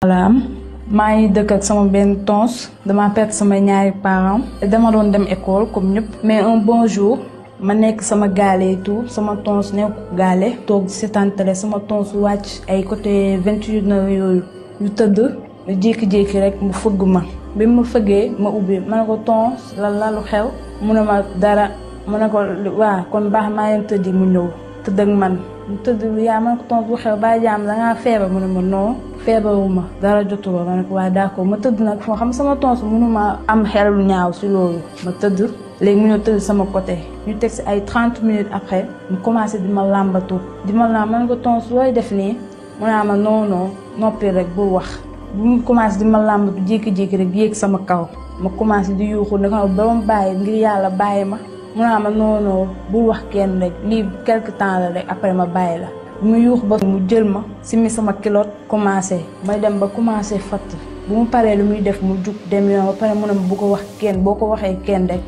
la am maa ngi dëkk ak sama benn tons dama perte sama ñaari parents dama doon dem école comme ñëpp mais un bon jour ma nekk sama gaale et tout sama tons nekk gaale toog di seetaan télé sama tons wàcc ay côté 28 heures yooyu ñu tëdd jékki-jékki rek mu fëgg ma bi ma fëggee ma ubbi ma ne ko tons la lu xew mu ne ma dara mu ne ko waa kon baax maa leen tëddi mu ñëw tëdd ak man mu tëdd yaa ma ne ko tons bu xew ba jaam dangaa feebar mu ne ma non feebaruma dara jotuloo ma ne ko waa d'accord ma tëdd nag foo xam sama tons mënuma am xel lu ñaaw si loolu ma tëdd léegi mu ñëw tëdd sama côté ñu teg si ay 30 minutes après mu commencé di ma làmbatu di ma làmb ma ne ko tons looy def nii mu ne ma non noppi rek bul wax bu mu commencé di ma làmbatu jékki-jékki rek yéeg sama kaw ma commencé di yuuxu ne ko ba ma bàyyi ngir yàlla bàyyi ma mu ne ma non bul wax kenn rek lii quelque temps la rek après ma bàyyi la bu mu yuux ba mu jël ma simi sama kilote commencé may dem ba commencé fatt bu mu paree lu muy def mu jug dem yoon ba pare mu ne ma bu ko wax kenn boo ko waxee kenn rek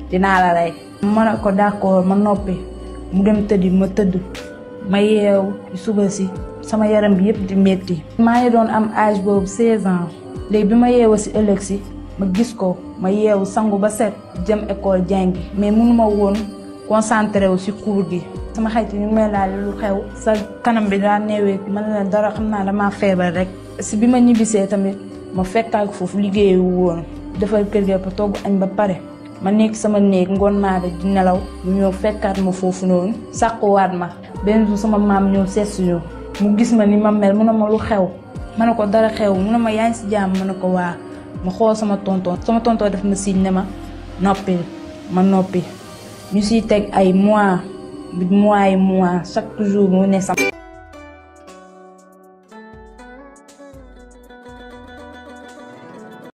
dinaa la rey ma ne ko d'accord ma noppi mu dem tëddi ma tëdd ma yeew suba si sama yaram bi yëpp di metti maa ngi doon am âge boobu 16 ans léegi bi ma yeewu si ëllëg si ma gis ko ma yeewu sangu ba set jëm école jàngi mais mënuma woon concentré wu si cours gi sama xarit ñu may laal lu xew sa kanam bi daa neewee man la dara xam naa damaa feebar rek si bi ma ñibbisee tamit ma fekkaat foofu liggéeyu woon defal kër gi ba togg añ ba pare ma nekk sama néeg ngoon maa di nelaw mu ñëw fekkaat ma foofu noonu sàquwaat ma benn jour sama maam ñëw seet si ñu mu gis ma ni ma mel mu ne ma lu xew ma ne ko dara xew mu ne ma yaa ngi si jàmm ma ne ko waa ma xool sama tonton def ma signe ne ma noppi ma noppi ñu siy teg ay mois chaque jour mu ne sama